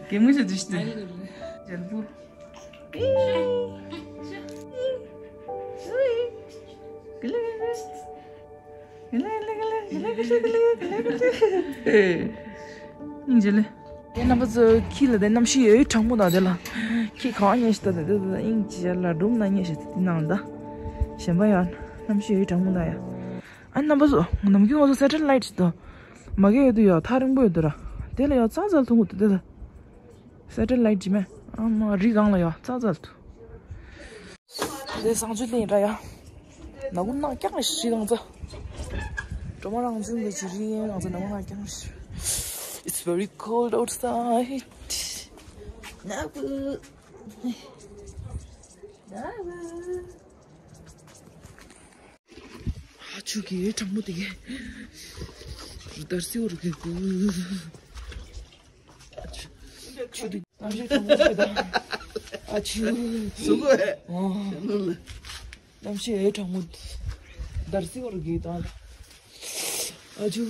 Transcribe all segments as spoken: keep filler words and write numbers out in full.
གད་མོ་ཤོར་དུས་ཤི་ཏེ། རྒྱལ་པོ། སྙིང་རྗེ་ལེ། དེ་རྣམ་པ་ཚོ་ཁྱི་ལ་དེ་གནམ་གཤིས་ཡོད་གྲང་མོ་དང་དེ་ལ། ཁྱི་གང་ཉལ་ཞིག་ད་དེ་དེ་དེ་དབྱིངས་ཅི་ལ་སྒྲུང་ན་ཉལ་ཞིག་དེ་ནང་ད། གཞན་པ་ཡང་གནམ་གཤིས་ཡོད་གྲང་མོ་དང་ཡ། ཨ་རྣམ་པ་ཚོ་ནམ་རྒྱུན་ང་ཚོ་སེ་ཊེ་ལའེ་ཊི་ཞིག་ད། མ་གི་ཡོད་དུ་ཡ་ཐག་རིང་པོ་ཡོད་དུ་ར། དེ་ལ་ཡ་ཙག་ཙག་ཐུང་གུ་དུ་དེ་ལ། སེ་ཊེ་ལའེ་ཊི་ཇི་མེ། ཨ་མ་རི་སྒང་ལ་ཡ་ཙག་ཙག་ཐུ། དེ་བཟང་སྤྱོད་ལེན་ར་ཡ། ནག་པོ་ནག་རྐྱང་རི་སྒང་ཚ། གྲོ་མ་རང་བྱུང་གི་ཅི་རི་སྒང་ཚ་ནག་པོ་ནག་རྐྱང་རི། It's very cold outside. ནག་པོ། ནག་པོ། ཨ་ཆུ་གི་གྲང་མོ་དེ་གས། འདར་སིའོ་རུ་གི་གུ། ཆུ་དེ་གནམ་གཤིས་གྲང་མོ་ཞིག་དང་། ཨ་ཆུ། སུ་གོ་ཨེ། ཨོ། གནམ་གཤིས་ཨེ་གྲང་མོ། འདར་སིའོ་རུ་གི་དང་། ཨ་ཆུ།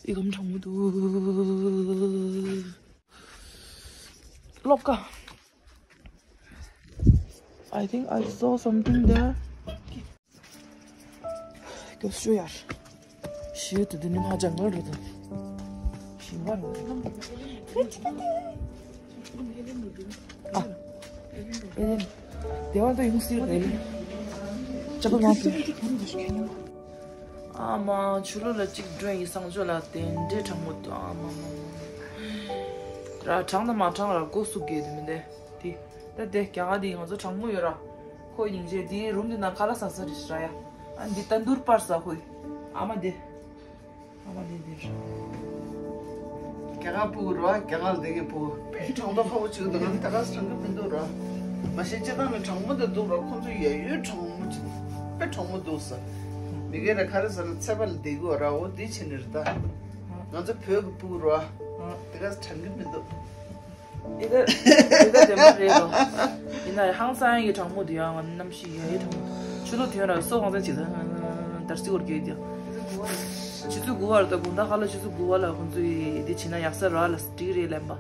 ཨི་གམ་གྲང་མོ་འདུག་ལོག་ཀ I think I saw something there. སྐྱོ་ཤོས་ཡར། ཤེས་ཏེ་འདི་ནི་མ་ཇང་གལ་རེད་དོ། ཤིང་པ་རེད། ཨ། ཨེ་ལེན། དེ་བར་དུ་ཡོང་སྲིད་རེད། ཅག་པོ་མ་ཕེ། ཨ་མ་ཆུ་ལོག་ལ་གཅིག་འགྲོ་ཡིན་བཟང་སྤྱོད་ལ་དེ་འདྲའི་གྲང་མོ་འདུག་ཨ་མ་མ་མ། ར་གྲང་དང་མ་གྲང་ར་སྒོ་སུ་གས་དེ་མི་འདེ། དེ། ད་དེ་རྒྱ་གར་དེ་ང་ཚོ་གྲང་མོ་ཡོད་ར། ཁོ་སྙིང་རྗེ་དེའི་རུམ་དེ་ན་ཁ་ལག་ཟ་ས་རེད་ར་ཡ། ཨ་འདི་ཏན་དུར་པར་ཟ་ཁོས། ཨ་མ་དེ། ཨ་མ་དེ་དེ་ར། རྒྱ་གར་ཕྲུ་གུ་ར་རྒྱ་གར་དེ་གི་ཕྲུ་གུ་ཕལ་གྲང་མོ་ཁ་བོ་ཅིག་འདུག་ང་ད་ག་ས་གྲང་གི་མི་འདུག་ར། མ་གཞི་སྤྱི་བཏང་ནས་གྲང་མོ་དེ་འདུག་ར། ཁོང་ཚོ་ཡ་ཡོད་གྲང་མོ་ཅིག་དཔེ་གྲང་མོ་འདུག་ས། མི་སྒེར་ར་ག་རེ་ཟ་ན་ཚད་པ་ལ་བསྡད་དགོས་ར། འོ་དེ་ཕྱིན་ནས་རེད་ད། ང་ཚོ་བོད་ཀྱི་ཕྲུ་གུ་ར། དེ་ག་ས་གྲང་གི་མི་འདུག་འདི་ལྟར་འདི་ལྟར་བདེན་པ་རེད་ལོ། ཡིན་ན་ཧང་སང་ཡི་གྲང་མོ་འདུག་ཡང་ང་གནམ་གཤིས་ཡ་ཡི་གྲང་མོ། ཆུ་ལོག་ཐོན་ར་སོ་གང་ཚ་ཅིག་ད་འདར་སིའོ་རུ་གས་ཀྱང་། ཆུ་ཚོད་དགུ་པར་ད་དགོང་དག་ཁ་ལ་ཆུ་ཚོད་དགུ་པ་ལ་ཁོང་ཚོས་འདི་བྱེད་ན་ཡག་ས་ར་ལ་འགྲིག་རེད་ལན་པ།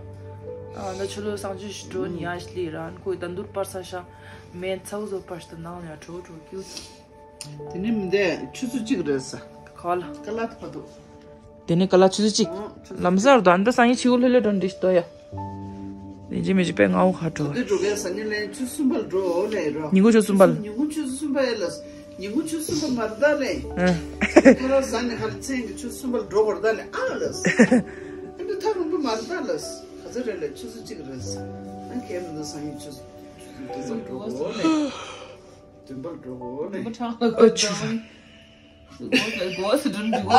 ཨ་ད་ཆུ་ལོག་སང་ཆུ་ཞིག་འགྲོ་ནི་ཡ་ཞིག་ལི་ར་ཁོས་ད་འདུར་པར་ས་ཤ་མེད་ཚག་བཟོ་པར་ཞིག་ད་ནང་ལ་ཡ་གྲོ་གྲོ་ཀྱུ། དེ་ནི་མི་འདས་ཆུ་ཚོད་གཅིག་རེད་ས། ག་ལ། ཀ་ལ་ཐ་འདུག་དེ་ནི་ཀ་ལ་ཆུ་ཚོད་གཅིག་ཨང་། ཆུ་ཚོད་ལམ་སར་དུ་ཨ་ནི་ད་སང་ཉིན་ཕྱི་དགོང་ལྷོད་ལྷོད་འགྲོ་འདི་ཞིག་ཏོ་ཡ། ལེན་གྱི་མི་གཅིག་པས་ང་འོ་ཁ་འགྲོ། དེ་འགྲོ་གས་ས་ཉིན་ལན་ཆུ་གསུམ་པར་འགྲོ་ལེ་རོ། ཉིན་གུང་ཆུ་གསུམ་པར། ཉིན་གུང་ཆུ་གསུམ་པ་ཡ་ལ། ཉིན་གུང་ཆུ་གསུམ་པ་མར་ད་ལེ། ཨ། ཁོ་ར་ས་ནི་ཁར་མཚན་གྱི་ཆུ་གསུམ་པར་འགྲོ་བར་ད་ལེ་ཨ་ལ། ཨ་འདི་ཐག་རིང་པོ་མར་ད་ལ། ག་ཚོད་རེད་ལེ་ཆུ་ཚོད་གཅིག་རེད། ཨ་གས་མི་འདུག་སང་ཉིན་ཆུ་ཚོད་གཅིག་རེད་འགྲོ་གོ་ལེ། བདུན་པར་འགྲོ་གོ་ནས། བདུན་པ་གྲངས་ལ་ཨ་ཆུ། གོ་ས་གོ་ས་འགྲོ་འགྲོ་གོ།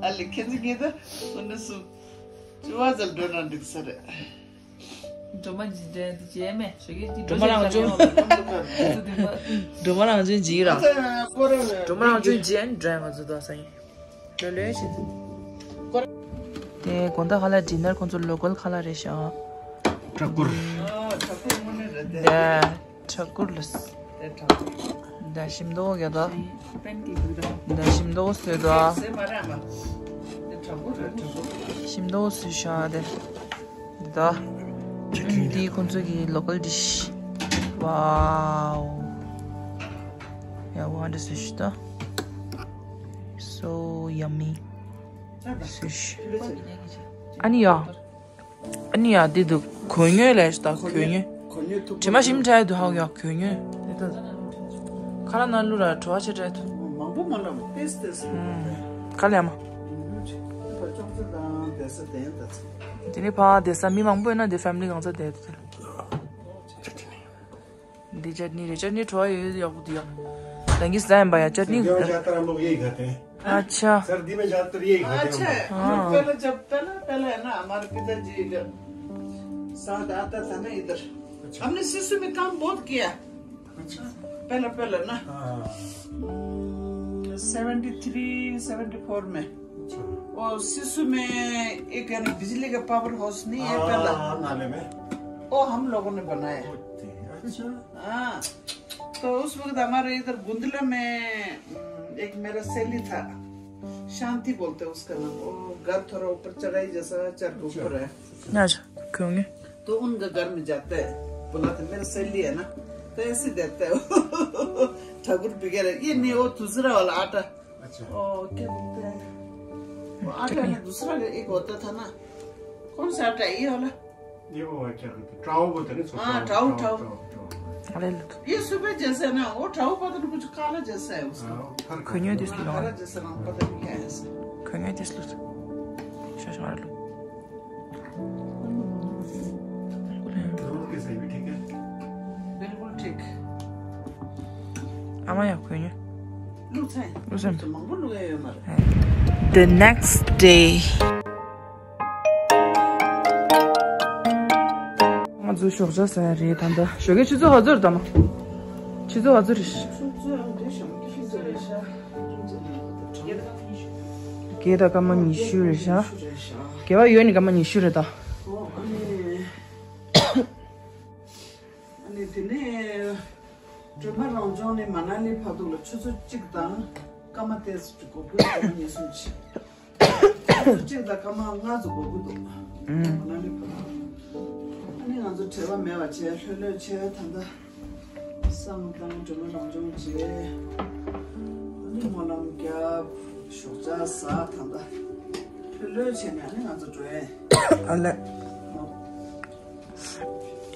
ཨ་ལེ་ཁྱེད་ཚོ་ངེད་ད་ཨོ་ན་སུ། ཅི་བ་ཟེར་འགྲོ་ན་འགྲིག་ས་རེད། སྒྲོལ་མ་འཇིགས་འདྲ་འདི་བྱས་མེད་ཞོ་གི་འཇིགས་འགྲོ་སྒྲོལ་མ་རང་བྱུང་། སྒྲོལ་མ་རང་བྱུང་འཇིགས་ར། ཨ་ཙི་ཁོ་རང་སྒྲོལ་མ་རང་བྱུང་འཇིགས་འདྲ་ང་ཚོ་དོ་ས་ཡིན། ལོས་ལོས་བྱེད། དེ་དགོང་དག་ཁ་ལག་ཌི་ནར་ཁོང་ཚོ་ལོ་ཀལ་ཁ་ལག་རེད་ཤག་ཁྲ་ཁུར། ཨ་ཁྲ་ཁུར་དངོས་གནས་རེད་དེ། དེ་ཁྲ་ཁུར་ལ། དེ་ཁྲ་ཁུར། དེ་ཞིམ་མདོག་ག་ད། པན་ཀེག་འདུག་ད། དེ་ཞིམ་མདོག་བཟོས་འདུག་ཨ། ཟས་མ་རག་མ། དེ་ཁྲ་ཁུར་རེད་ཁྲ་ཁུར། ཞིམ་མདོག་བཟོས་ཤག་དེ། ད། འདི་ཁོང་ཚོ་གི་ལོ་ཀལ་ཌི་ཤི། Wow. Yeah, what is this stuff? So yummy. Sushi. ཨ་ནི་ཡ། ཨ་ནི་ཡ་འདི་འདུག་གོས་ཉོས་ལས་ད་གོས་ཉོས། གོས་ཉོས་ཐུབ་དྲི་མ་ཞིམ་དྲགས་འདུག་ཧ་གོ་ཡ་གོས་ཉོས། དེ་ད། ཁ་ལག་ནང་བླུགས་ར་བྲོ་བ་ཆེ་དྲགས་འདུག་མང་པོ་མ་ལ་མ་ཏེས་ཏེས། ཁ་ལ་ཡ་མ། ཅོག་ཙེ་དང་བསྡད་ས་དེ་ཡིན་ད་ཚེ། དེ་ནི་ཕ་བསྡད་ས་མི་མང་པོ་ཡོད་ན་དེ་ཕེ་མི་ལི་གང་ཚ་བསྡད་འདུག་འདི་ཅད་ནི་རེད། ཅད་ནི་བྲོ་བ་ཡོད་ཡག་པོ་འདུག་ཡ། ད་གིན་ཟ་ཡིན་པ་ཡ་ཅད་ནི། अच्छा। सर, धीमे जाकर ये ही खाते हैं हम लोग। पहले जब, पहले, पहले है ना, हमारे पिताजी इधर साथ आता था ना इधर, हमने सिसु में काम बहुत किया। अच्छा। पहले, पहले ना। हाँ। हम्म, सेवेंटी थ्री, सेवेंटी फोर में। अच्छा। और सिसु में एक, यानी बिजली का पावर हाउस नहीं है हाँ, पहला। हाँ, नाले में। वो हम लोगों ने बनाया। अच्छा। हाँ। तो उस वक्त हमारे इधर गुंदला में, हम्म, एक मेरा सहेली था, शांति बोलते उसका नाम। वो घर थोड़ा ऊपर चढ़ाई जैसा, चढ़ के ऊपर है। अच्छा, क्यों नहीं? तो उनका घर में जाते हैं, बुलाते, मेरा सहेली है ना, तो ऐसे देते हैं। ठाकुर बिगड़, ये नहीं, वो दूसरा वाला आटा। अच्छा। ओ, क्या बोलते हैं? वो आटा में दूसरा एक होता था ना, कौन सा आटा है ये वाला? ये वो है, क्या कहते हैं? ट्राउ बोलते हैं ना इसको, हाँ, ट्राउ, ट्राउ, ट्राउ। ट्राउ, ट्राउ। अरे लो। ये सुबह जैसा है ना, वो ट्राउ पता नहीं, कुछ काला जैसा है उसका। हाँ, फर्क है। खन्यो दिस हाँ, लो। काला जैसा ना, पता नहीं क्या है ऐसा। खन्यो दिस लो। शा, शा, लो। दूध के सही भी ठीक है? बिल्कुल ठीक। आमा या खन्यो। लुक है। लुक है। तो मंगो लुक है हमारे। The next day. ང་ཚོ་ཞོགས་ཇ་ཟ་ཡ་རེད་ད་ལྟ། ཞོགས་ཀའི་ཆུ་ཚོད་ག་ཚོད་རེད་ད་མ། ཆུ་ཚོད་ག་ཚོད་རེད། ཆུ་ཚོད་ཨ་འདི་ཞོགས་ཀའི་ཆུ་ཚོད་རེད་ཤག་བརྒྱད་དང་སྐར་མ་ཉི་ཤུ་རེད་ཤག་བརྒྱད་པ་ཡོད་ནི་སྐར་མ་ཉི་ཤུ་རེད་ད། ཨོ་ཨ་ནི། ཨ་ནི་དེ་ནས་སྒྲོལ་མ་རང་བྱུང་ནས་མ་ན་ལི་བར་དུ་ལ་ཆུ་ཚོད་གཅིག་དང་སྐར་མ་ཏོག་ཙམ་འགོར་གྱི་འདུག་ཉི་ཤུ་ཅིག་ཆུ་ཚོད་གཅིག་དང་སྐར་མ་ལྔ་ཙམ་འགོར་གྱི་འདུག་ཨུམ། མ་ན་ལི་བར་དུ། ཨ་ནི་ང་ཚོ་བྲེལ་བ་མེད་པ་བྱས་ལྷོད་ལྷོད་བྱས་ད་ལྟ་བསང་བཏང་སྒྲོལ་མ་རང་བྱུང་བྱས། ཨ་ནི་སྨོན་ལམ་བརྒྱབ། ཞོགས་ཇ་ཟ། ད་ལྟ་ལྷོད་ལྷོད་བྱས་ནས་ཨ་ནི་ང་ཚོ་འགྲོ་ཡས། ཨ་ལེ།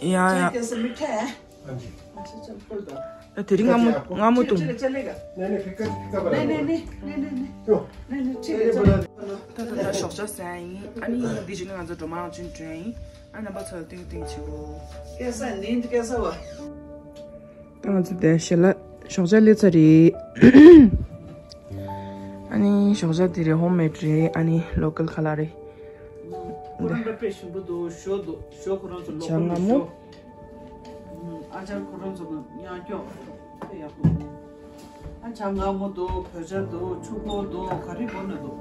ཡ་ཡ། ཁྱེད་སྐད་ས་མི་ཁྲེ། ཨ་ཅེ་ཅེ་ཕུལ་ད། ཨ་དེ་རིང་སྔ་མོ་སྔ་མོ་བཏུང་། ཅེ་ཅེ་ལེ་ག་ནེ་ནེ་ཕི་ཀ་ཕི་ཀ་བ་ནེ་ནེ་ནེ་ནེ་ནེ་ནེ་ནེ་ནེ་ཅེ་ཅེ། ད་ད་ད་ཞོགས་ཇ་ཟ་ཡིན། ཨ་ནི་འདི་བཞིན་ང་ཚོ་སྒྲོལ་མ་རང་བྱུང་འགྲོ་ཡིན། ཨ་རྣམ་པ་ཚོ་ཏིང་ཏིང་བྱེད་གོ། སྐད་ས་ནིན་སྐད་ས་བ། ད་ང་ཚོ་དེ་ཞལ་ལག་ཞོགས་ཇ་སླེབས་ཚར་རེད། ཨ་ནི་ཞོགས་ཇ་དེ་རེད། ཧོམ་མེད་རེད། ཨ་ནི་ལོ་ཀལ་ཁ་ལག་རེད། ཁོ་རང་འདྲ་དཔེ་ཞིམ་པོ་འདུག་ཞོ་འདུག་ཞོ་ཁོ་རང་ཚོ་ལོ་ཇ་ཀལ་མངར་མོ། ཞོ། ཨ་ཅར་ཁོ་རང་ཚོ་གི་ཉག་སྐྱོག་དཔེ་ཡག་པོ། ཨ་ཇ་མངར་མོ་འདུག་བོད་ཇ་འདུག་ཕྱུར་སྐོར་འདུག་ག་རེ་དགོས་ན་འདུག་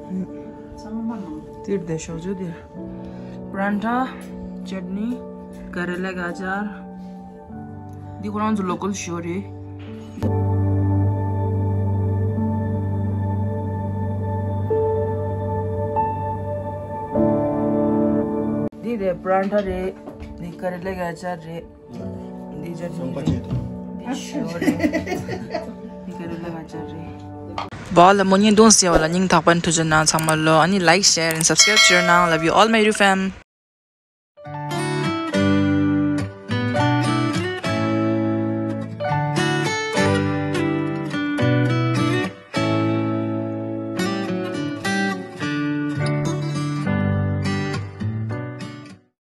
ཚང་མ་ནང་། འདིར་བསྡད་ཞོགས་ཇ་འདིར། པ་རན་ཐ། ཅེ་ཊ་ནི། ཀ་རེ་ལ་གི་ཨ་ཅར། འདི་ཁོ་རང་ཚོ་ལོ་ཀལ་ཞོ་རེད། འདི་རེད། པ་རན་ཐ་རེད། འདི་ཀ་རེ་ལ་གི་ཨ་ཅར་རེད། འདི་ཅར་ནི་རེད། འདི་ཞོ་རེད། འདི་ཀ་རེ་ལ་གི་ཨ་ཅར་རེད། བོ་ལ་མོ་ཉིན་དུང་སེ་བ་ལ་སྙིང་ཐག་པ་ནས་ཐུགས་རྗེ་གནང་། ཚང་མ་ལོ། ཨ་ནི་like, share and subscribe to your now. Love you all, my YouTube fam.